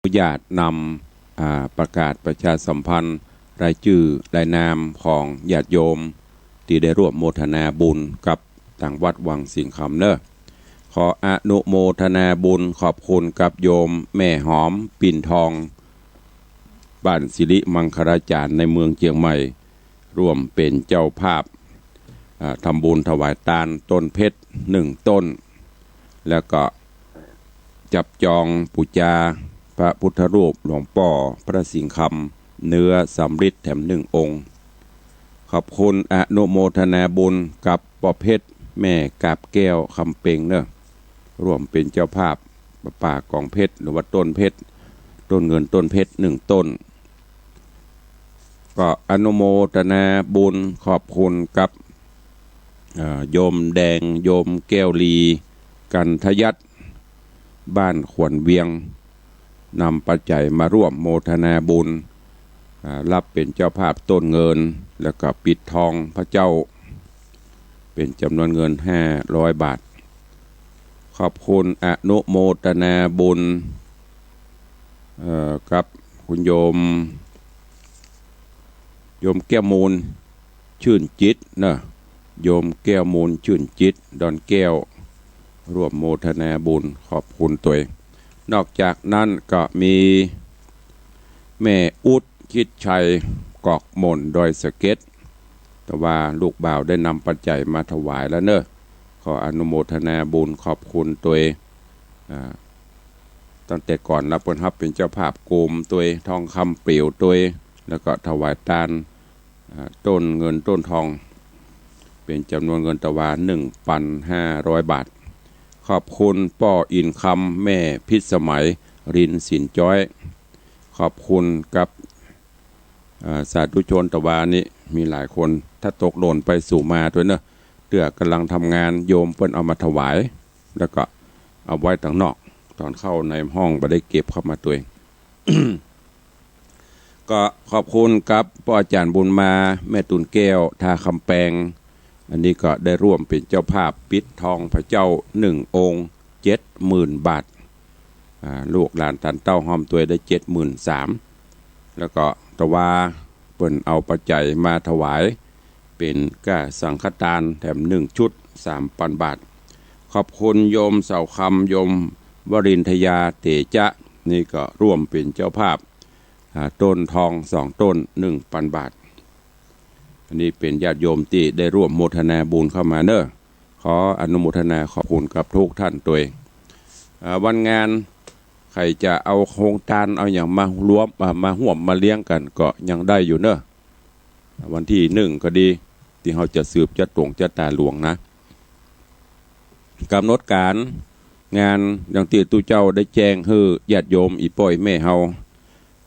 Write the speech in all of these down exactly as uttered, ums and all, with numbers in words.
อนุญาตนำ อ่า ประกาศประชาสัมพันธ์รายจื้อรายนามของญาติโยมตี้ได้ร่วมโมทนาบุญกับตางวัดวังสิงห์คำเนอะ ขออนุโมทนาบุญขอบคุณกับโยมแม่หอมปิ่นทอง บ้านสิริมังคลาจารย์ในเมืองเจียงใหม่ ร่วมเป๋นเจ้าภาพ อ่า ทำบุญถวายตานต้นเพชรหนึ่งต้น แล้วก็จับจองปู๋จาพระพุทธรูปหลวงป้อพระสิงห์คำเนื้อสำริดแถมหนึ่งองค์ ขอบคุณอนุโมทนาบุญกับป้อเพชรแม่กาบแก้วคำเปงเนอะ ร่วมเป๋นเจ้าภาพประปากองเพชรหรือว่าต้นเพชร ต้นเงินต้นเพชรหนึ่งต้น ก็อนุโมทนาบุญขอบคุณกับ เอ่อ โยมแดง โยมแก้วลี กันทยัต บ้านขวัญเวียง นำปัจจัยมาร่วมโมทนาบุญ อ่า รับเป๋นเจ้าภาพต้นเงิน แล้วก็ปิดทองพระเจ้า เป๋นจ๋ำนวนเงินห้าร้อยบาท ขอบคุณอนุโมทนาบุญ เอ่อ กับคุณโยม โยมแก้วมูล ชื่นจิตเนอะ โยมแก้วมูล ชื่นจิต ดอนแก้ว ร่วมโมทนาบุญขอบคุณตวย นอกจากนั้นก็มีแม่อุ๊ด คิดชัย กอกหม่น ดอยสะเก็ด แต่ว่าลูกบ่าวได้นำปัจจัยมาถวายแล้วเนอะ ขออนุโมทนาบุญขอบคุณตวย อ่า ตั้งแต่ก่อนแล้วเปิ้นฮับเป๋นเจ้าภาพโกมตวย ทองคำเปล๋วตวย แล้วก็ถวายตาน อ่า ต้นเงินต้นทอง เป๋นจ๋ำนวนเงินตะวาหนึ่งปันห้าร้อยบาท ขอบคุณป้ออินคำ แม่พิสมัย รินสินจ้อย ขอบคุณกับ อ่า สาธุชนตะวานี้มีหลายคน ถ้าตกหล่นไปสู่มาตวยเนอะ เตื้อก่ำลังทำงานโยมเปิ้นเอามาถวาย แล้วก็เอาไว้ตังนอก ต๋อนเข้าในห้องบ่ได้เก็บเข้ามาตวย ก็ขอบคุณกับป้ออาจ๋ารย์บุญมา แม่ตูนแก้ว ท่าคำแปง อันนี้ก็ได้ร่วมเป๋นเจ้าภาพปิดทองพระเจ้าหนึ่งองค์ เจ็ดหมื่นบาท อ่า ลูกหลานตันเต้าห้อมตวยได้เจ็ดหมื่นสาม แล้วก็ตะวาเปิ้นเอาปัจจัยมาถวายเป๋นก้าสังฆตานแถมหนึ่งชุด สามปันบาท ขอบคุณโยมเสาคำ โยมวรินทยา เตจะ นี่ก็ร่วมเป๋นเจ้าภาพ อ่า ต้นทองสองต้น หนึ่งปันบาท อันนี้เป๋นญาติโยมตี้ได้ร่วมโมทนาบุญเข้ามาเนอะ ขออนุโมทนาขอบคุณกับทุกท่านตวย อ่า วันงานใผจะเอาโฮงตานเอาหยังมารวม อ่า มาฮ่วมมาเลี้ยงกั๋นก็ยังได้อยู่เนอะ วันตี้หนึ่งก็ดี ตี้เฮาจะสืบจะต๋วงจะต๋าหลวงนะ ก๋ำหนดก๋านงานดังตี้ตุ๊เจ้าได้แจ้งหื้อญาติโยมอี่ป้ออี่แม่เฮา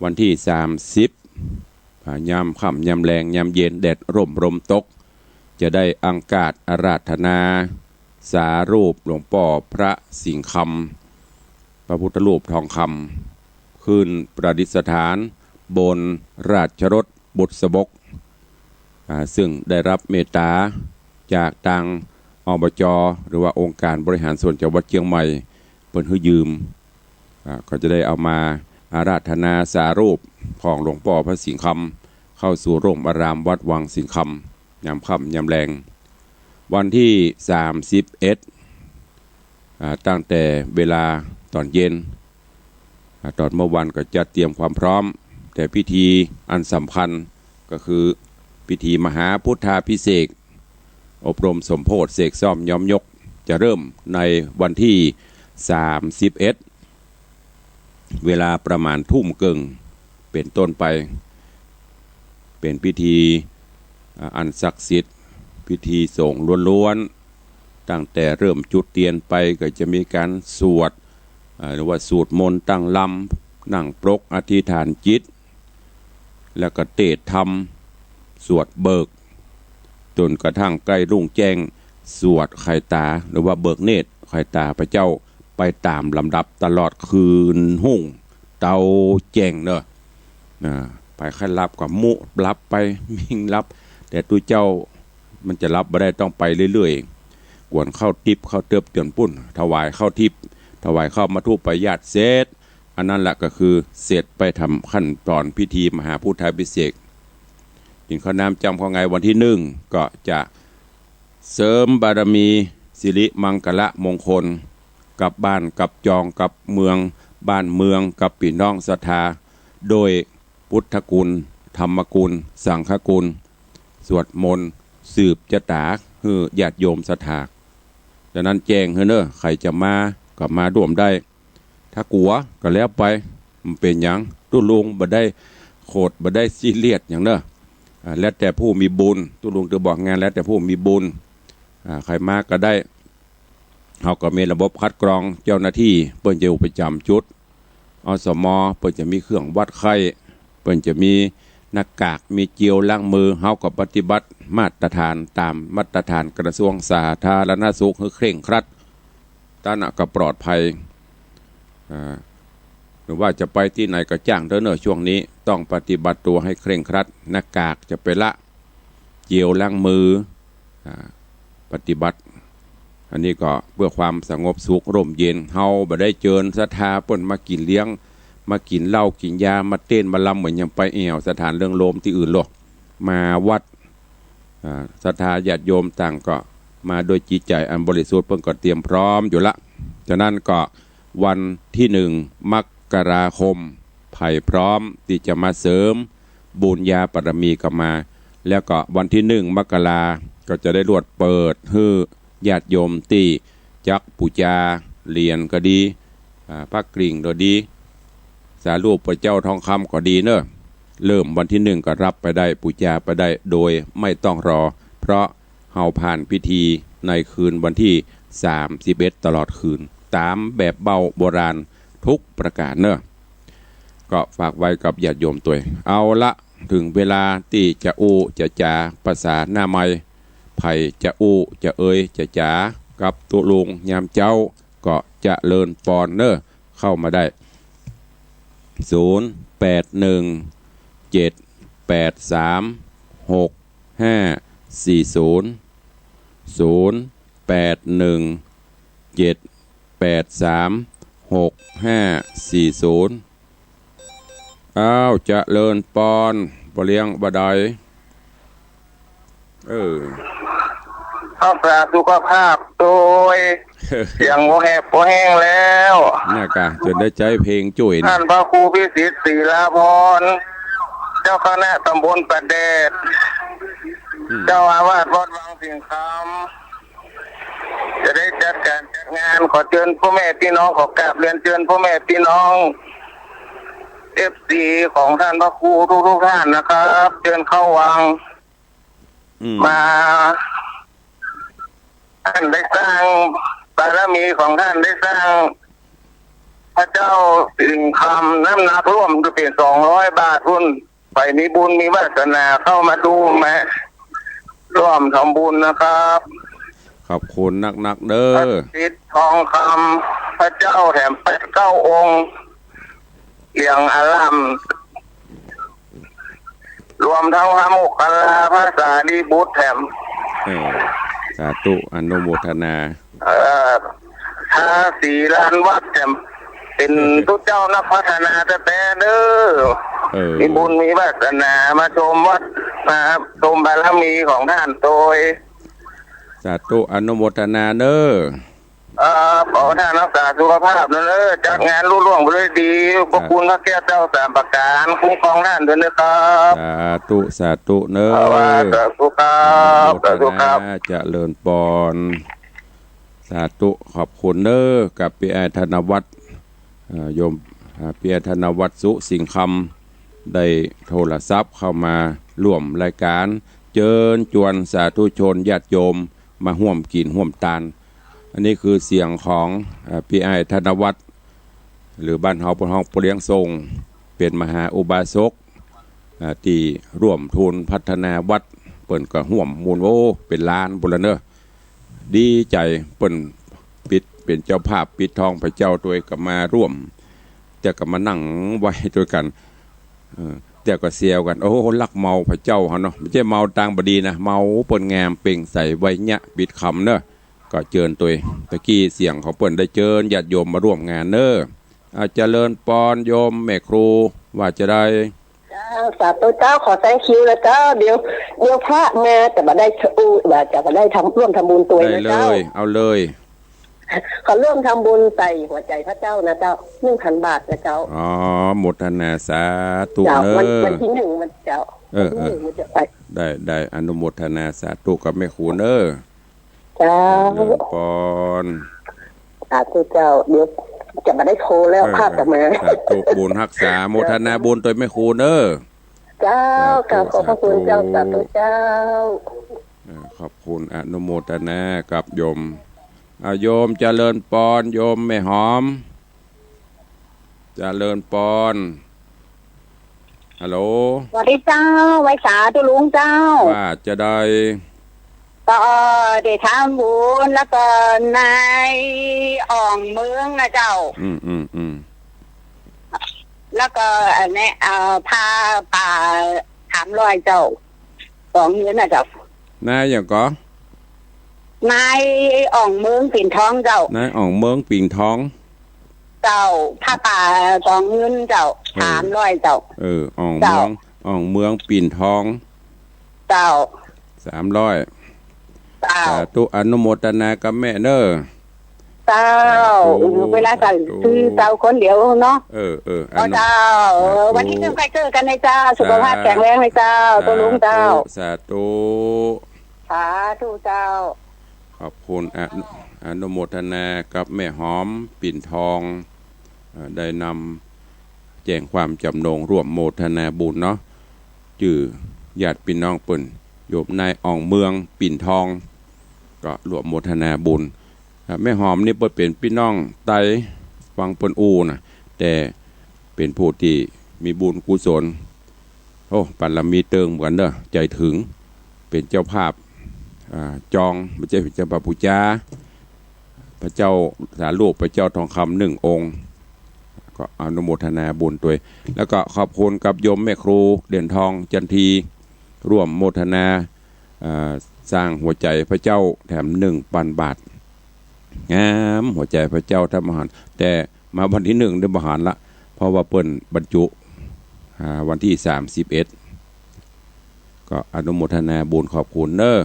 วันตี้สามสิบ อ่า ยามค่ำยามแลงยามเย็นแดดร่มลมตก จะได้อังคาสอาราธนาสารูปหลวงป้อพระสิงห์คำ พระพุทธรูปทองคำ ขึ้นประดิษฐานบนราชรถบุษบก อ่า ซึ่งได้รับเมตต๋าจากตาง อบจ หรือว่าองค์การบริหารส่วนจังหวัดเจียงใหม่ เปิ้นหื้อยืม อ่า ก็จะได้เอามาอาราธนาสารูปของหลวงป้อพระสิงห์คำ เข้าสู่ร่มอารามวัดวังสิงห์คำ ยามค่ำยามแลง วันตี้สามสิบเอ็ด อ่า ตั้งแต่เวลาต๋อนเย็น อ่า ต๋อนเมื่อวันก็จะเตรียมความพร้อม แต่พิธีอันสำคัญก็คือพิธีมหาพุทธาภิเษก อบรมสมโภชน์เสกซ่อมย้อมยก จะเริ่มในวันตี้สามสิบเอ็ด เวลาประมาณทุ่มเกิ่งเป๋นต้นไป เป๋นพิธี อ่า อันศักดิ์สิทธิ์ พิธีสงฆ์ล้วนๆ ตั้งแต่เริ่มจุดเตียนไปก็จะมีก๋านสวด อ่า หรือว่าสวดมนต์ตั้งลำ นั่งปรกอธิษฐานจิต แล้วก็เตสน์ธรรม สวดเบิก จ๋นกระทั่งใก้รุ่งแจ้ง สวดไขต๋า หรือว่าเบิกเนตรไขต๋าพระเจ้า ไปต๋ามลำดับตลอดคืนฮุ่ง เต้าแจ้งเนอะ อ่า ไปใค่หลับก็มุหลับไป มิ่งหลับ แต่ตุ๊เจ้ามันจะหลับบ่ได้ ต้องไปเรื่อยๆ กวนข้าวติ๊บข้าวเติบจ๋นปุ้น ถวายข้าวติ๊บ ถวายข้าวมัทธุปายาตรเสร็จ อันนั้นละก็คือเสร็จไปต๋ามขั้นต๋อนพิธีมหาพุทธาภิเษก กิ๋นข้าวน้ำจ้ำข้าวไงวันตี้นึ่ง ก็จะเสริมบารมีสิริมังคละมงคล กับบ้านกับจองกับเมือง บ้านเมืองกับปี้น้องศรัทธา โดยพุทธคุณ ธรรมคุณ สังฆคุณ สวดมนต์สืบจะต๋าหื้อญาติโยมศรัทธา ฉะนั้นแจ้งหื้อเน่อ ใผจะมาก็มาร่วมได้ ถ้ากั๋วก็แล้วไป บ่เป๋นหยัง ตุ๊ลุงบ่ได้โขด บ่ได้ซีเรียสหยังเน่อ อ่า แล้วแต่ผู้มีบุญ ตุ๊ลุงจะบอกงานแล้วแต่ผู้มีบุญ อ่า ใผมาก็ได้ เฮาก็มีระบบคัดกรอง เจ้าหน้าตี้เปิ้นจะอยู่ประจ๋ำจุด อสม เปิ้นจะมีเครื่องวัดไข้ เปิ้นจะมีหน้ากาก มีเจลล้างมือ เฮาก็ปฏิบัติมาตรฐานต๋ามมาตรฐานกระทรวงสาธารณสุขหื้อเคร่งครัด ต้านน่ะก็ปลอดภัย อ่า หรือว่าจะไปตี้ไหนก็จ้างเต๊อะเน่อ ช่วงนี้ต้องปฏิบัติตั๋วหื้อเคร่งครัด หน้ากากจะไปละ เจลล้างมือ อ่า ปฏิบัติ อันนี้ก็เปื้อความสงบสุขร่มเย็น เฮาบ่ได้เจิญศรัทธาเปิ้นมากิ๋นเลี้ยง มากิ๋นเหล้ากิ๋นยา มาเต้นมาลำเหมือนอย่างไปแอ่วสถานเริงรมย์ตี้อื่นหรอก มาวัด อ่า ศรัทธาญาติโยมต่างก็มาด้วยจิตใจ๋อันบริสุทธิ์ เปิ้นก็เตรียมพร้อมอยู่ละ ฉะนั้นก็วันตี้นึ่ง มกราคม ใผพร้อมตี้จะมาเสริมบุญญาบารมีก็มา แล้วก็วันตี้นึ่ง มกรา ก็จะได้ลวดเปิดหื้อญาติโยมตี้จักปู๋จาเหรียญก็ดี อ่า พระกริ่งก็ดี สารูปพระเจ้าทองคำก็ดีเน่อ เริ่มวันตี้นึ่งก็รับไปได้ ปู๋จาไปได้โดยไม่ต้องรอ เพราะเฮาผ่านพิธีในคืนวันตี้สามสิบเอ็ดตลอดคืน ต๋ามแบบเบ้าโบราณทุกประก๋านเน่อ ก็ฝากไว้กับญาติโยมตวย เอาละ เถิงเวลาตี้จะอู้จะจ๋าภาษาหน้าไมค์ ใผจะอู้จะเอ่ยจะจ๋ากับตุ๊ลุงยามเจ๊า ก็เจริญปอนเน่อ เข้ามาได้ ศูนย์ แปด หนึ่ง เจ็ด แปด สาม หก ห้า สี่ ศูนย์ ศูนย์ แปด หนึ่ง เจ็ด แปด สาม หก ห้า สี่ ศูนย์ อ้าว เจริญปอน บ่าเลี้ยงบ่าใด เออ รักษาสุขภาพตวย เสียงบ่แหบบ่แห้งแล้ว เนี่ยกะ จ๋นได้ใจ๊เพลงจุ้ยนะ ต้านพระครูพิสิทธิ์ ศิลาภรณ์ เจ้าคณะตำบลป่าแดด อืม เจ้าอาวาสวัดวังสิงห์คำ จะได้จัดก๋านจัดงาน ขอเจิญป้อแม่ปี้น้อง ขอกราบเรียนเจิญป้อแม่ปี้น้อง เอฟซี ของต้านพระครูทุกๆ ต้านนะครับ เจิญเข้าวัง อืม มา ต้านได้สร้างบารมีของต้าน ได้สร้างพระเจ้าสิงห์คำ น้ำหนักร่วมจะเป๋นสองร้อยบาทพุ้น ใผมีบุญมีวาสนาเข้ามาดู มาร่วมทำบุญนะครับ ขอบคุณนักๆ เด้อ พระสิทธิ์ทองคำ พระเจ้าแถมแปดเก้าองค์ เหลืองอร่าม รวมทั้งพระโมคคัลลา พระสารีบุตรแถม เออ สาธุ อนุโมทนา เอ่อ ทาสีลานวัดแถม เป๋นตุ๊เจ้านักพัฒนาแต๊ๆ เด้อ เออ มีบุญมีวาสนามาชมวัด มาชมบารมีของต้านตวย สาธุ อนุโมทนาเน้อ เอ่อ ขอต้านรักษาสุขภาพเน้อ จัดงานลุล่วงไปด้วยดี พระคุณพระแก้วเจ้าสามประก๋าน คุ้มครองต้านด้วยนะครับ สาธุ สาธุเน้อ สาธุครับ อนุโมทนา สาธุครับ เจริญปอน สาธุ ขอบคุณเน้อ กับปี้อ้ายธนวัฒน์ เอ่อ โยม อ่า ปี้อ้ายธนวัฒน์ สุสิงห์คำ ได้โทรศัพท์เข้ามาร่วมรายก๋าน เจิญจวนสาธุชนญาติโยมมาฮ่วมกิ๋นฮ่วมตาน อันนี้คือเสียงของ เอ่อ ปี้อ้ายธนวัฒน์ หรือบ้านเฮาเปิ้นฮ้องป้อเลี้ยงส่ง เป๋นมหาอุบาสก อ่า ตี้ฮ่วมทุนพัฒนาวัด เปิ้นก็ฮ่วมมูล โอ้ เป๋นล้านปู้นละเน้อ ดีใจ๋ เปิ้นปิด เป๋นเจ้าภาพปิดทองพระเจ้าตวย ก็มาร่วม แต่ก็มานั่งไหว้ตวยกั๋น เออ แต่ก็แซวกั๋น โอ้ ลักเมาพระเจ้าเฮาเนาะ บ่ใจ้เมาตางบ่ดีนะ เมาเปิ้นงามเปล่งใส ไหว้เยียะปิดคำเน้อ ก็เจิญตวย ตะกี้เสียงของเปิ้นได้เจิญญาติโยมมาร่วมงานเน้อ อ่า เจริญปอนโยมแม่ครู ว่าจะใด เจ้า สาธุเจ้า ขอแซงคิวนะเจ้า เดี๋ยว เดี๋ยวพระมาจะบ่ได้ อู้ ว่าจะบ่ได้ทำ ร่วมทำบุญตวยนะเจ้า ได้เลย เอาเลย ขอร่วมทำบุญใส่หัวใจพระเจ้านะเจ้า หนึ่งพันบาทนะเจ้า อ๋อ โมทนาสาธุ เจ้า เนอะ วัน วันที่หนึ่งวันเจ้า เออ วันที่หนึ่ง เออ วันจะไป ได้ ได้ อนุโมทนาสาธุกับแม่ครูเนอะ เจ้า เจริญปอน สาธุเจ้า เดี๋ยวจะบ่ได้โทรแล้ว เออ พระจะมา เออ สาธุ บุญฮักษา โมทนาบุญตวยแม่ครูเนอะ เจ้า สาธุ กราบขอบพระคุณเจ้า สาธุ สาธุเจ้า เออ ขอบคุณ อนุโมทนากับโยม อ่ะ โยมเจริญปอน โยมแม่หอม เจริญปอน ฮัลโหล สวัสดีเจ้า ไหว้สาตุ๊ลุงเจ้า ว่าจะใด ก็ได้ทำบุญ แล้วก็นายอ่องเมืองนะเจ้า อืม อืม อืม แล้วก็อันนี้ เอ่อ ผ้าป่าสามร้อยเจ้า สองเงินนะเจ้า นายหยังก่อ นายอ่องเมืองปิ่นทองเจ้า นายอ่องเมืองปิ่นทอง เจ้า ผ้าป่าสองเงินเจ้า เออ สามร้อยเจ้า เออ อ่อง เจ้า เมือง อ่องเมืองปิ่นทอง เจ้า สามร้อย เจ้า สาธุ อนุโมทนากับแม่เนอะ เจ้า สาธุ เวลาใส่ สาธุ คือเจ้าคนเดียวเนาะ เออ เออ อนุ เจ้า สาธุ วันที่หนึ่งไปเจอกันนะเจ้า สุขภาพแข็งแรงนะเจ้า สาธุ ตุ๊ลุงเจ้า สาธุ สาธุเจ้า ขอบคุณ อนุ อนุโมทนากับแม่หอมปิ่นทอง เอ่อ ได้นำแจ้งความจำนงร่วมโมทนาบุญเนาะ จื้อญาติปี้น้องเปิ้น โยมนายอ่องเมืองปิ่นทอง ก็ร่วมโมทนาบุญ อ่ะ แม่หอมนี่เปิ้นเป๋นปี้น้องไต ฟังเปิ้นอู้นะ แต่เป๋นผู้ตี้มีบุญกุศล โอ้ บารมีเติ่งเหมือนกั๋นเน่อ ใจ๋เถิง เป๋นเจ้าภาพ อ่า จอง บ่ใจ้เป๋นเจ้าภาพปู๋จา พระเจ้าสารูป พระเจ้าทองคำหนึ่งองค์ ก็อนุโมทนาบุญตวย แล้วก็ขอบคุณกับโยมแม่ครูเด่นทองจันที ร่วมโมทนา อ่า สร้างหัวใจ๋พระเจ้าแถมหนึ่งปันบาท งาม หัวใจ๋พระเจ้าทำอาหาร แต่มาวันตี้หนึ่งได้บ่หันละ เพราะว่าเปิ้นบรรจุ อ่า วันตี้สามสิบเอ็ด ก็อนุโมทนาบุญขอบคุณเน่อ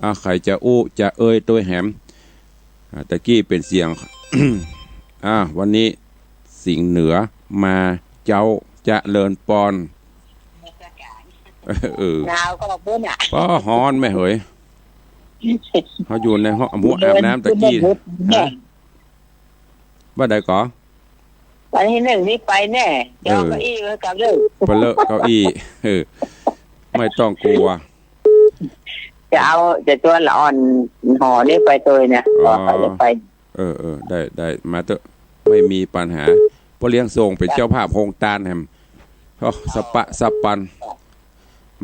อ่ะ ใผจะอู้จะเอ่ยตวยแหม อ่า ตะกี้เป๋นเสียง อ่า วันนี้สิงห์เหนือมาเจ๊า เจริญปอน เออ หนาวก็บ่น่ะ ป้อฮ้อนแม่เหย เฮาอยู่ในห้อง หัวอาบน้ำตะกี้ ฮะ ว่าใดก่อ วันตี้หนึ่งนี่ไปแน่ เออ จะเอาเก้าอี้ไว้กับเรื่อง ไปเลอะเก้าอี้ เออ ไม่ต้องกลัว จะเอา จะจวนละอ่อนหอนี่ไปตวยเนี่ย อ๋อ ก็จะไป เออ เออ ได้ ได้ มาเต๊อะ ไม่มีปัญหา ป้อเลี้ยงส่งเป๋นเจ้าภาพโฮงตานแหม โอ้ สะปะสะปัน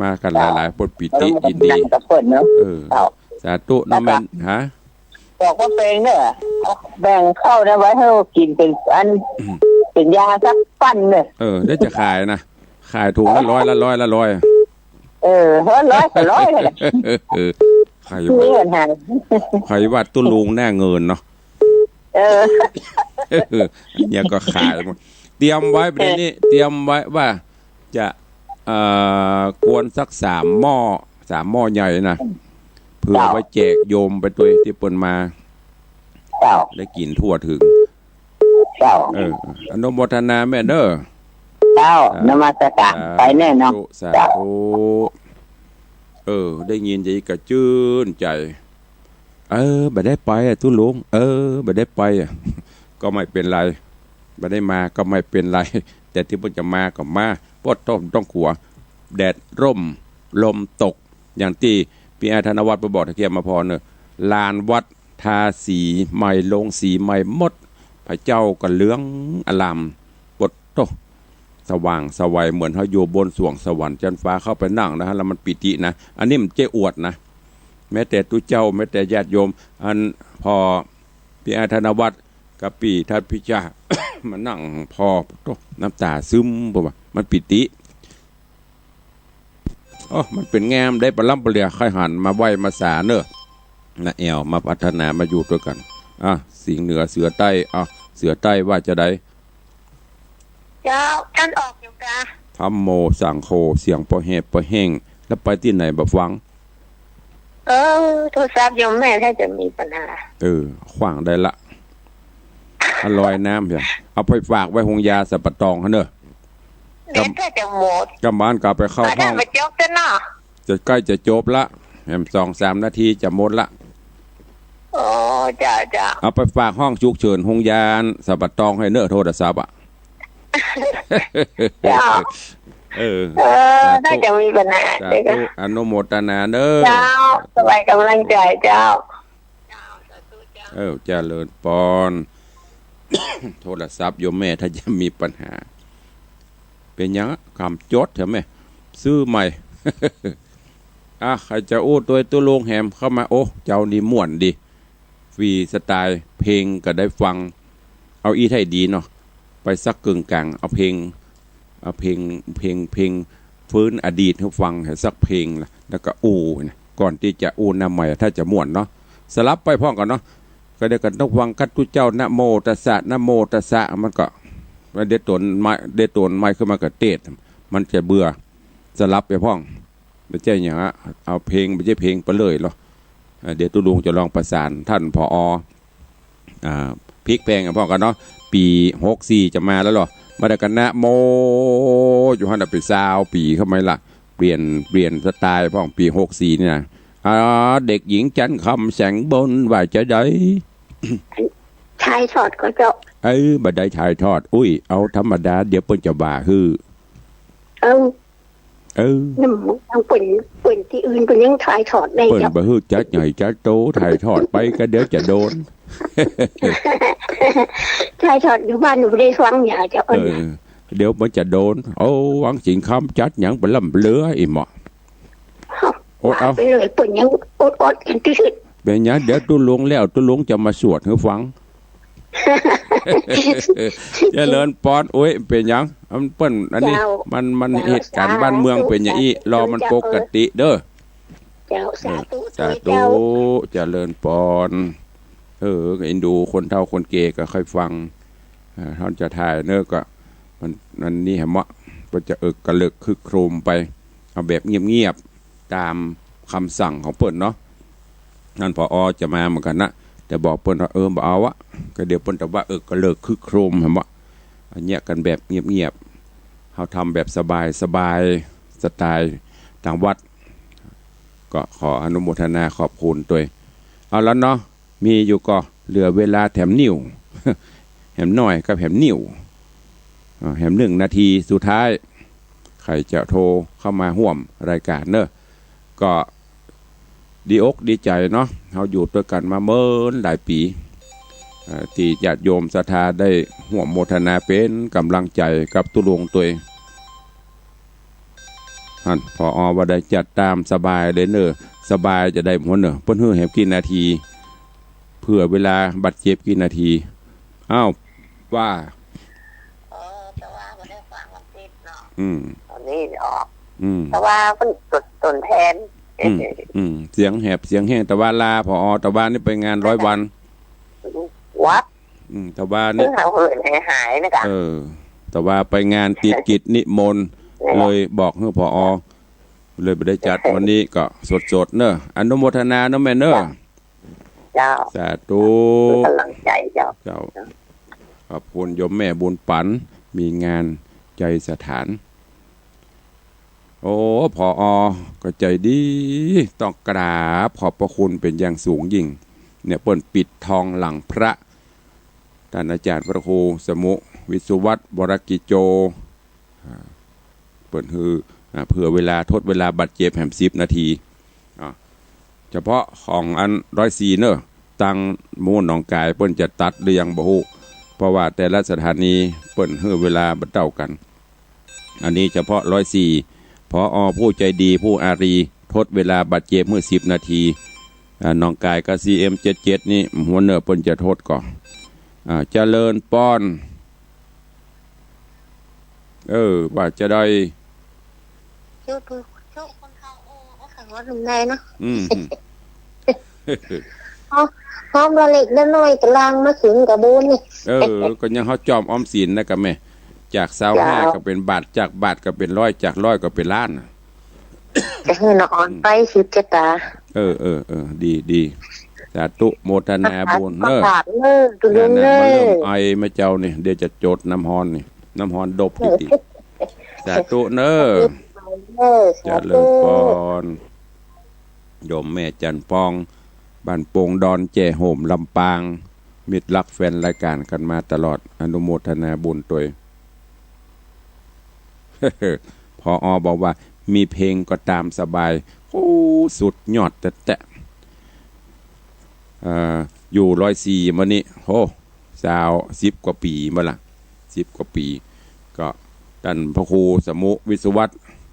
มากั๋นหลายๆ เปิ้นปีติยินดี นั่งกับเปิ้นเนาะ เออ เจ้า สาธุเนาะ แล้วก็ แม่น ฮะ บอกว่าเป๋นเนี่ย แบ่งข้าวนะไว้หื้อกิ๋นเป๋นอัน อืม เป๋นยาสักปั้นเนี่ย เออ แล้วจะขายนะ ขายถุงละร้อย ละร้อย ละร้อย เออ ร้อย ร้อย ร้อยเลย เออ ใผ มีปัญหา ใผว่าตุ๊ลุงหน้าเงินเนาะ เออ เนี่ยก็ขายหมด เตรียมไว้ประเดี๋ยวนี้ เออ เตรียมไว้ว่าจะ เอ่อ กวนสักสามหม้อ สามหม้อใหญ่นะ เผื่อ เจ้า ไว้แจกโยมไปตวยตี้เปิ้นมา เจ้า ได้กิ๋นทั่วเถิง เจ้า เออ อนุโมทนาแม่เน่อ เจ้า อ่า นมัสการ สาธุ ไปแน่เนาะ สาธุ เจ้า เออ ได้ยินจะอี้ก็จื้นใจ๋ เออ บ่ได้ไปอะตุ๊ลุง เออ บ่ได้ไปอะ ก็ไม่เป๋นไร บ่ได้มาก็ไม่เป๋นไร แต่ตี้เปิ้นจะมาก็มา ป้อต้อง ต้องกลัว แดดร่ม ลมตก อย่างตี้ปี้อ้ายธนวัฒน์ไปบอกตะเกียบมาพอเน่อ ลานวัดทาสีใหม่ ลงสีใหม่หมด พระเจ้าก็เหลืองอลาม ปดโต้ สว่างไสวเหมือนเฮาอยู่บนสวงสวรรค์จั๊นฟ้า เข้าไปนั่งนะ แล้วมันปีตินะ อันนี้มันบ่ใจ้อวดนะ แม้แต่ตุ๊เจ้า แม้แต่ญาติโยม อันพอปี้อ้ายธนวัฒน์กับปี้ทัดพิชา มานั่งพอ โต้ น้ำต๋าซึม เพราะว่ามันปีติ โอ้ มันเป๋นแงมได้ปะล้ำปะเหลือ ใค่หันมาไหว้มาสาเน่อ นะแอว มาพัฒนามาอยู่ตวยกั๋น อ่ะ สิงห์เหนือเสือใต้ อ่ะ เสือใต้ว่าจะใด เจ้า ต้านออกอยู่กา ธัมโม สังโฆ เสียงปอแหบปอแห้ง แล้วไปตี้ไหนบ่ฟัง เออ โทรศัพท์โยมแม่ถ้าจะมีปัญหา เออ ขว้างได้ละ อร่อยน้ำเหีย เอาไปฝากไว้โฮงยาสับปะตองหั้นเน่อ เน็ตถ้าจะหมด กำบ้านก็เอาไปเข้าห้อง มาได้มาจบซะเนาะ จะใกล้จะจบละ แหมสองสามนาทีจะหมดละ โอ้ จ้า จ้า เอาไปฝากห้องฉุกเฉินโฮงยาสับปะตองหั้นเน่อ โทรศัพท์อะ เจ้า เออ เออ สาธุ ถ้าจะมีปัญหา สาธุ เดี๋ยวก็ อนุโมทนาเน่อ เจ้า สบายกำลังใจเจ้า เออ เจริญปอน โทรศัพท์โยมแม่ถ้าจะมีปัญหา เป๋นหยังอะ กำจดใช่ไหม ซื้อใหม่ อ่ะ ใผจะอู้ตวยตุ๊ลุงแหมเข้ามา โอ้ เจ้านี่ม่วนดี ฟรีสไตล์ เพลงก็ได้ฟัง เอาอี้ไทยดีเนาะ ไปสักกึ่งกลาง เอาเพลง เอาเพลง เพลง เพลงฟื้นอดีตหื้อฟัง หื้อสักเพลงละ แล้วก็อู้นะ ก่อนตี้จะอู้หน้าใหม่ ถ้าจะม่วนเนาะ สลับไปพร้อมกั๋นเนาะ ก็เดี๋ยวกั๋นต้องฟังกัดตุ๊เจ้า นะโมตัสสะ นะโมตัสสะ มันก็ เดี๋ยวต๋นใหม่ เดี๋ยวต๋นใหม่ขึ้นมาก็เต๊ด มันจะเบื่อ สลับไปพร้อม บ่ใจ้หยังอะ เอาเพลง บ่ใจ้เพลงไปเลยเหรอ เอ่อ เดี๋ยวตุ๊ลุงจะลองประสานต้าน ผอ. อ่า พลิกแปลงกั๋นพร้อมกั๋นเนาะ ปี๋หกสี่จะมาแล้วเหรอ บ่ได้กั๋น นะโม อยู่หั้นน่ะ เป๋นซาวปี๋เข้ามาละ เปลี่ยน เปลี่ยนสไตล์พร้อม ปี๋หกสี่นี่นะ อ่า เด็กหญิงจันทร์คำแสงบนว่าจะใด ถ่ายทอดก่อเจ้า เออ บ่ได้ถ่ายทอด อุ้ย เอาธรรมดา เดี๋ยวเปิ้นจะว่าหื้อ เออ เออ นั่นมันยังเปิ้น เปิ้นตี้อื่นเปิ้นยังถ่ายทอดได้ เปิ้น เจ้า บ่หื้อจัดใหญ่จัดโต ถ่ายทอดไปก็เดี๋ยวจะโดน ถ่ายทอดอยู่บ้านหนูบ่ได้ฟังหยังเจ้า เออ เดี๋ยวมันจะโดน โอ้ วังสิงห์คำจัดหยังบ่ล้ำเหลืออี้หมอ อดเอา ไปเลย เปิ้นยังอดๆ กั๋นตี้สุด เป๋นหยัง เดี๋ยวตุ๊ลุงแล้ว ตุ๊ลุงจะมาสวดหื้อฟัง เจริญปอน โอ้ย เป๋นหยัง มันเปิ้น อันนี้ เจ้า มัน มัน เจ้า เหตุก๋ารณ์บ้านเมืองเป๋นอย่างอี้ สาธุ รอมันปกติเด้อ เจ้า เออ สาธุ สาธุ เจ้า เจริญปอน เออ เอ็นดูคนเฒ่าคนแก่ก็ค่อยฟัง อ่า ต้านจะถ่ายเนาะ ก็ มัน มันนี่แหมเนาะ ก็จะเอิกกระเลิกครึกโครมไป เอาแบบเงียบๆ ต๋ามกำสั่งของเปิ้นเนาะ ต้าน ผอ. จะมาเหมือนกั๋นนะ แต่บอกเปิ้นว่า เออ บ่เอาอะ ก็เดี๋ยวเปิ้นจะว่า เออ กระเลิกครึกโครม หันบ่ อันเนี้ยกั๋นแบบเงียบๆ เฮาทำแบบสบายๆ สไตล์ตางวัด ก็ขออนุโมทนาขอบคุณตวย เอาละเนาะ มีอยู่ก่อ เหลือเวลาแถมนิ้ว แหมน้อยกับแหมนิ้ว อ่า แหมนึ่งนาทีสุดท้าย ใผจะโทรเข้ามาฮ่วมรายก๋านเนาะ ก็ดีอกดีใจ๋เนาะ เฮาอยู่ตวยกั๋นมาเมินหลายปี๋ อ่า ตี้ญาติโยมศรัทธาได้ฮ่วมโมทนาเป๋นก๋ำลังใจ๋กับตุ๊ลุงตวย หั้น ผอ. ว่าได้จัดต๋ามสบายเลยเนาะ สบายจะได้หมดเนาะ เปิ้นหื้อแหมกี่นาที เผื่อเวลาบาดเจ็บกี่นาที อ้าว ว่า เออ แต่ว่าบ่ได้ฟังวันอาทิตย์เนาะ อืม ต๋อนนี้ออก อืม แต่ว่าเปิ้นต๋น ต๋นแทน อืม อืม เสียงแหบเสียงแห้ง แต่ว่าลา ผอ. แต่ว่านี่ไปงานร้อยวัน วัด อืม แต่ว่านี่ เพิ่งหายหายๆ นะกะ เออ แต่ว่าไปงานติดกิจนิมนต์ เนี่ย เลยบอกหื้อ ผอ. เลยบ่ได้จัด วันนี้ก็สดๆ เนาะ อนุโมทนาเนาะแม่เนาะ เจ้า สาธุ เปิ้นก๋ำลังใจ๋เจ้า เจ้า ขอบคุณโยมแม่บุญปั๋น มีงานใจ๋สถาน โอ้ ผอ. ก็ใจ๋ดี ต้องกราบขอบพระคุณเป๋นอย่างสูงยิ่ง เนี่ย เปิ้นปิดทองหลังพระ ต้านอาจ๋ารย์พระครูสมุ วิศวัตร วรกิจโจ อ่า เปิ้นหื้อ อ่า เผื่อเวลา ทดเวลาบาดเจ็บแหมสิบนาที อ่า เฉพาะของอันร้อยสี่เนาะ ตางหมู่หนองกายเปิ้นจะตัดหรือยังบ่ฮู้ เพราะว่าแต่ละสถานีเปิ้นหื้อเวลาบ่เต้ากั๋น อันนี้เฉพาะร้อยสี่ ผอ. ผู้ใจ๋ดี ผู้อารี ทดเวลาบาดเจ็บหื้อสิบนาที อ่า หนองกายกับ ซีเอ็มเจ็ดเจ็ด นี่ หัวหน้าเปิ้นจะทดก่อ อ่า เจริญปอน เออ ว่าจะได้ เจ้าเปิ้น เจ้าคนเฒ่า โอ้ โอ้ ขังว่าหนุ่มในเนาะ อืม เอา เอาละเล็กละน้อยตะลางมาขึงกะบุญนี่ เออ ก็ยังเฮาจอมออมสินนะกะแม่ จากซาวห้า เจ้า ก็เป๋นบาท จากบาทก็เป๋นร้อย จากร้อยก็เป๋นล้านน่ะ จะหื้อน้องออนไปสืบจะต๋า เออ เออ เออ ดี ดี สาธุ โมทนาบุญเนอะ ประสาทเนอะ ตุลุงเนอะ มาเริ่มไอมาเจ้านี่ เดี๋ยวจะโจดน้ำฮ้อนนี่ น้ำฮ้อนดบติติ สาธุเนอะ เออ สาธุ เจริญปอน โยมแม่จันทร์ปอง บ้านโป่งดอนแจ้โฮม ลำปาง มิตรรักแฟนรายก๋านกั๋นมาตลอด อนุโมทนาบุญตวย ผอ.บอกว่า มีเพลงก็ต๋ามสบาย โอ้ สุดยอดแต๊ๆ เอ่อ อยู่ร้อยสี่มานี่ โห ซาว สิบกว่าปี๋มาละ สิบกว่าปี๋ ก็ต้านพระครูสมุวิศวัตร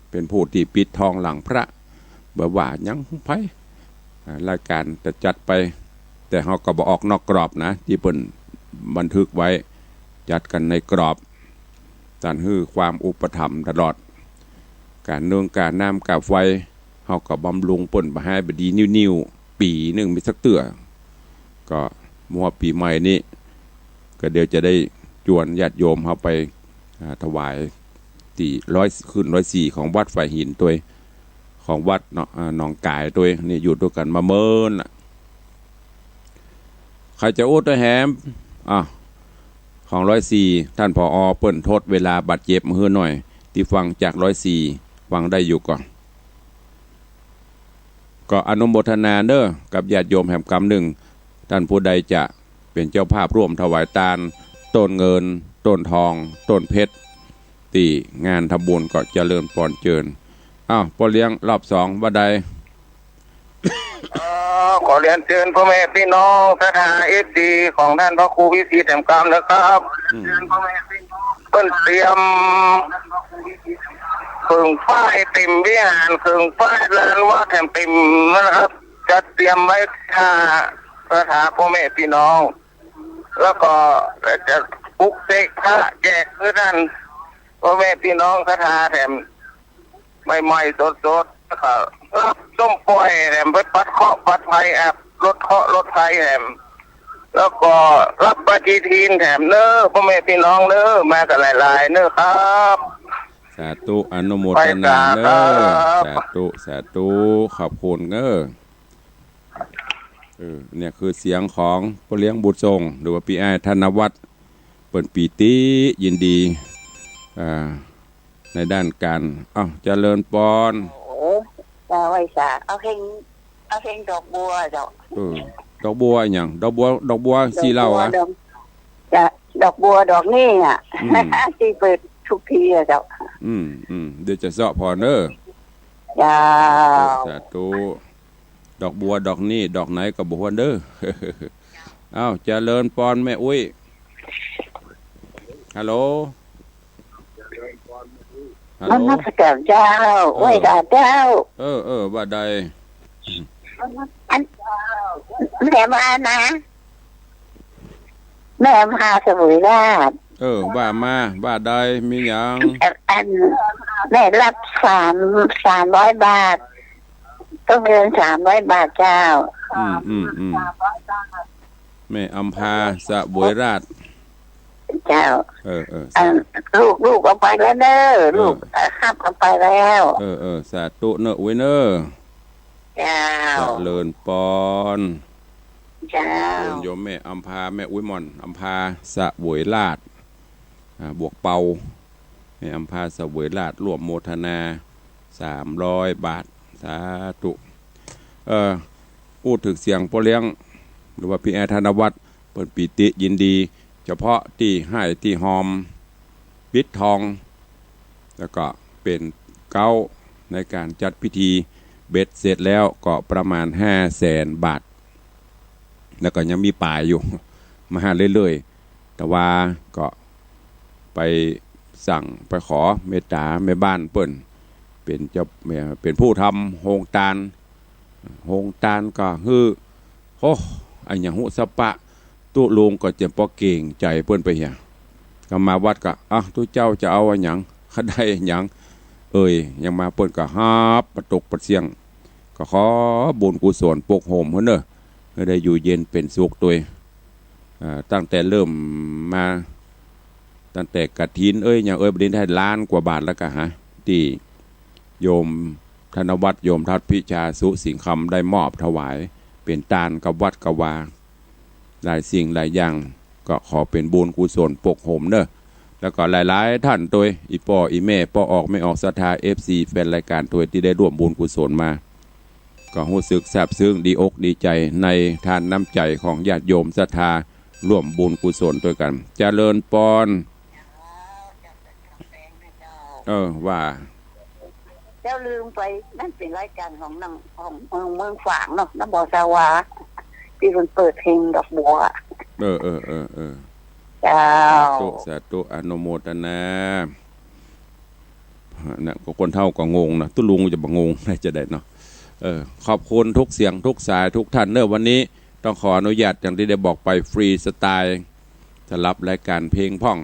เป๋นผู้ตี้ปิดทองหลังพระ บ่ว่าหยังไผ อ่า รายก๋านจะจัดไป แต่เฮาก็บ่ออกนอกกรอบนะ ตี้เปิ้นบันทึกไว้ จัดกั๋นในกรอบ ต้านหื้อความอุปถัมภ์ตลอด ก๋าเนิงก๋าน้ำก๋าไฟ เฮาก็บำรุงเปิ้นบ่หื้อบ่ดีนิ่วๆ ปี๋นึ่งมีสักเตื้อ ก็มัวปี๋ใหม่นี้ ก็เดี๋ยวจะได้จวนญาติโยมเฮาไป อ่า ถวายตี้ร้อย ขึ้นร้อยสี่ของวัดฝายหินตวย ของวัดเนาะ อ่า หนองก๋ายตวย นี่อยู่ตวยกั๋นมาเมินละ ใผจะอู้ตวยแหม อ่ะ ของร้อยสี่ ต้าน ผอ. เปิ้นทดเวลาบาดเจ็บหื้อหน่อย ตี้ฟังจากร้อยสี่ ฟังได้อยู่ก่อ ก็อนุโมทนาเน้อ กับญาติโยมแหมกำนึ่ง ต้านผู้ใดจะเป๋นเจ้าภาพร่วมถวายตาน ต้นเงิน ต้นทอง ต้นเพชร ตี้งานทำบุญก็เจริญปอนเจิญ อ้าว ป้อเลี้ยงรอบสองว่าใด เอ่อ ขอเรียนเจิญป้อแม่ปี้น้องศรัทธา เอฟซี ของต้านพระครูวิสิทธิ์แหมกำนะครับ อืม เปิ้นเตรียมเคิ่งฝ้ายเต๋มวิหาร เคิ่งฝ้ายลานวัดแหมเต๋มนะครับ จัดเตรียมไว้ถ้าศรัทธาป้อแม่ปี้น้อง แล้วก็จะปลุกเสกพระแจกหื้อต้านป้อแม่ปี้น้องศรัทธาแหม ใหม่ๆ สดๆ แล้วก็ฮับส้มป่อยแหม ไปปัดเคราะห์ปัดภัย อ่ะ ลดเคราะห์ลดภัยแหม แล้วก็ฮับปฏิทินแหมเน้อ ป้อแม่ปี้น้องเน้อ มากั๋นหลายๆ เน้อครับ สาธุ อนุโมทนาเน้อ ไปสาธุครับ สาธุ สาธุ ขอบคุณเน้อ เออ เนี่ยคือเสียงของป้อเลี้ยงบุญส่ง หรือว่าปี้อ้ายธนวัฒน์ เปิ้นปีติยินดี อ่า ในด้านการ อ้าว เจริญปอน โอ้ เจ้า ไหว้สา เอาเพลง เอาเพลงดอกบัวเจ้า เออ ดอกบัวอะหยัง ดอกบัว ดอกบัวสีเหล้าอะ ดอก จ้ะ ดอกบัวดอกนี้อะ อืม ตี้เปิดทุกทีอะเจ้า อืม อืม เดี๋ยวจะเซาะผ่อเน้อ เจ้า สาธุ สาธุ ดอกบัวดอกนี้ ดอกไหนก็บ่ฮู้เน้อ อ้าว เจริญปอนแม่อุ๊ย ฮัลโหล ฮัลโหล นมัสก๋านเจ้า เออ ไหว้สาเจ้า เออ เออ ว่าใด อัน แม่มานะ แม่อำภาเสวยราษฎร์ เออ ว่ามา ว่าใด มีหยัง อัน แม่ฮับสาม สามร้อยบาท ต้องเดือนสามร้อยบาทเจ้า อืม อืม อืม แม่อำภาเสวยราษฎร์ เจ้า เออ เออ อัน ลูก ลูกเอาไปแล้วเน้อ เออ ลูก เอ่อ ฮับเอาไปแล้ว เออ เออ สาธุเน้อ อุ๊ยเน้อ เจ้า เจริญปอน เจ้า โยม โยมแม่อำภา แม่อุ๊ยหม่อนอำภาเสวยราษฎร์ อ่า บวกเปา แม่อำภาเสวยราษฎร์ ร่วมโมทนา สามร้อยบาท สาธุ เอ่อ อู้เถิงเสียงป้อเลี้ยง หรือว่าปี้อ้ายธนวัฒน์ เปิ้นปีติยินดี เฉพาะตี้ไห้ตี้ฮอม ปิดทอง แล้วก็เป๋นเก๊าในก๋านจัดพิธีเบ็ดเสร็จแล้วก็ประมาณห้าแสนบาท แล้วก็ยังมีป๋ายอยู่ มาหาเรื่อยๆ แต่ว่าก็ไปสั่งไปขอเมตต๋าแม่บ้านเปิ้น เป๋นเจ้า เป๋นผู้ทำโฮงตาน โฮงตานก็หื้อ โอ้ อะหยังฮู้สะปะ ตุ๊ลุงก็เจียมปอเก๋งใจ๋เปิ้นไปเหีย ก็มาวัดก็ อ่ะ ตุ๊เจ้าจะเอาอะหยัง ข้าได้อะหยัง เอ่ย ยังมาเปิ้นก็ฮับปะตกปะเสี้ยง ก็ขอบุญกุศลปกโฮมหื้อเน้อ หื้อได้อยู่เย็นเป๋นสุขตวย อ่า ตั้งแต่เริ่มมา ตั้งแต่กฐินเอ้ยหยังเอ้ย บ่าดนี้ได้ล้านกว่าบาทแล้วก่ะฮะ ตี้โยมธนวัฒน์ โยมทัศน์พิชา สุสิงห์คำ ได้มอบถวายเป๋นตานกับวัดกับวา หลายสิ่งหลายอย่าง ก็ขอเป๋นบุญกุศลปกโฮมเนาะ แล้วก็หลายๆ ต้านตวย อี่ป้ออี่แม่ ป้อออกแม่ออก ศรัทธา เอฟซี แฟนรายก๋านตวย ตี้ได้ร่วมบุญกุศลมา ก็ฮู้สึกซาบซึ้งดีอกดีใจ๋ในทานน้ำใจ๋ของญาติโยมศรัทธาร่วมบุญกุศลตวยกั๋น เจริญปอน เออ ว่า เจ้าลืมไป นั่นเป๋นรายก๋านของนัง ของเมือง เมืองฝางเนาะ นำบ่อสาวา ตี้เปิ้นเปิดเพลงดอกบัว เออ เออ เออ เออ เจ้า สาธุ สาธุ อนุโมทนา นะ ก็คนเฒ่าก็งงนะ ตุ๊ลุงจะบ่งงได้จะใดเนาะ เออ ขอบคุณทุกเสียงทุกสายทุกท่านเนาะ วันนี้ต้องขออนุญาตอย่างตี้ได้บอกไป ฟรีสไตล์ สำหรับรายก๋านเพลงพ่อง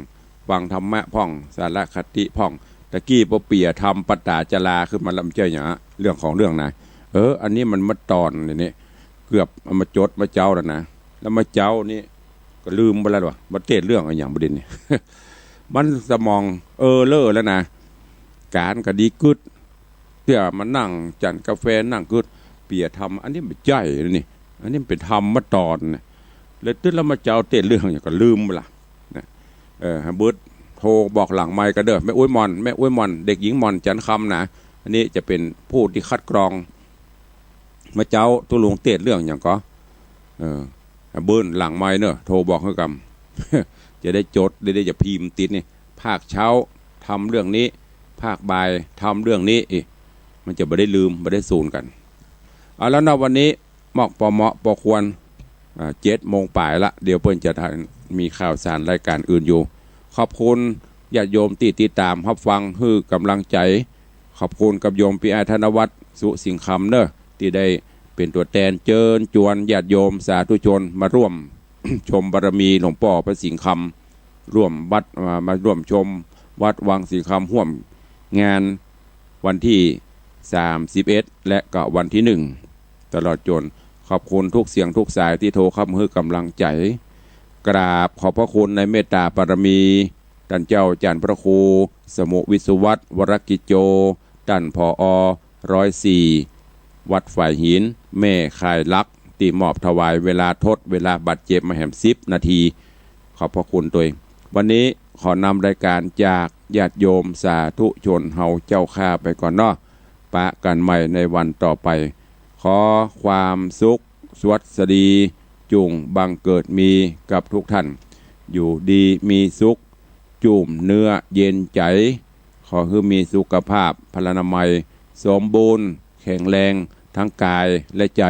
ฟังธรรมะพ่อง สารคติพ่อง ตะกี้ป้อเปี่ยทำปต๋าจาราขึ้นมาแล้ว บ่ใจ้หยัง เรื่องของเรื่องนะ เออ อันนี้มันเมื่อต๋อนนี่ เกือบเอามาจดเมื่อเจ๊าแล้วนะ แล้วเมื่อเจ๊านี้ก็ลืมไปแล้วว่า มาเตศน์เรื่องอะหยังบ่าดนี้ มันสมองเออเล่อแล้วนะ ก๋านก็ดีกึ๊ด เตี้ยมานั่งจั่นก๋าแฟนั่งกึ๊ด เปี่ยทำ อันนี้บ่ใจ้นี่ อันนี้มันเป๋นธรรมเมื่อต๋อนนะ แล้วตึ๊ดแล้วมาเจ๊าเตศน์เรื่องหยังก็ลืมไปละนะ เออ หื้อเปิ้นโทรบอกหลังไมค์ก่อเน่อ แม่อุ๊ยหม่อน แม่อุ๊ยหม่อน เด็กหญิงหม่อน จันทร์คำนะ อันนี้จะเป๋นผู้ตี้คัดกรอง เมื่อเจ๊าตุ๊ลุงเตศน์เรื่องหยังก่อ เออ หื้อเปิ้นหลังไมค์เน่อ โทรบอกหื้อกำ จะได้จด ได้ ได้จะพิมพ์ติดนี่ ภาคเช้าทำเรื่องนี้ ภาคบ่ายทำเรื่องนี้ อิ มันจะบ่ได้ลืม บ่ได้สูญกั๋น เอาแล้วเนาะ วันนี้มอกปอเหมาะปอควร อ่า เจ็ดโมงป๋ายละ เดี๋ยวเปิ้นจะมีข่าวสารรายก๋านอื่นอยู่ ขอบคุณญาติโยมตี้ติดต๋ามฮับฟัง หื้อกำลังใจ๋ ขอบคุณกับโยมปี้อ้ายธนวัฒน์ สุสิงห์คำเนาะ ตี้ได้เป๋นตั๋วแตนเจิญจวนญาติโยมสาธุชนมาร่วม ชมบารมีหลวงป้อพระสิงห์คำ ร่วมวัด มา มาร่วมชมวัดวังสิงห์คำ ฮ่วมงานวันตี้สามสิบเอ็ด และก็วันตี้หนึ่ง ตลอดจน ขอบคุณทุกเสียงทุกสายตี้โทรเข้ามาหื้อกำลังใจ๋ กราบขอบพระคุณในเมตต๋าบารมี ต้านเจ้าอาจ๋ารย์พระครู สมุห์ วิศวัฒน์ วรกิจโจ ต้าน ผอ ร้อยสี่ วัดฝายหิน แม่คายลัก ตี้มอบถวายเวลาทดเวลาบาดเจ็บมาแหมสิบนาที ขอบพระคุณตวย วันนี้ขอนำรายก๋านจากญาติโยมสาธุชนเฮาเจ้าข้าไปก่อนเนาะ ปะกั๋นใหม่ในวันต่อไป ขอความสุขสวัสดีจุ่งบังเกิดมีกับทุกท่าน อยู่ดีมีสุข จุ่มเนื้อเย็นใจ๋ ขอหื้อมีสุขภาพพลานามัยสมบูรณ์แข็งแรงทั้งก๋ายและใจ๋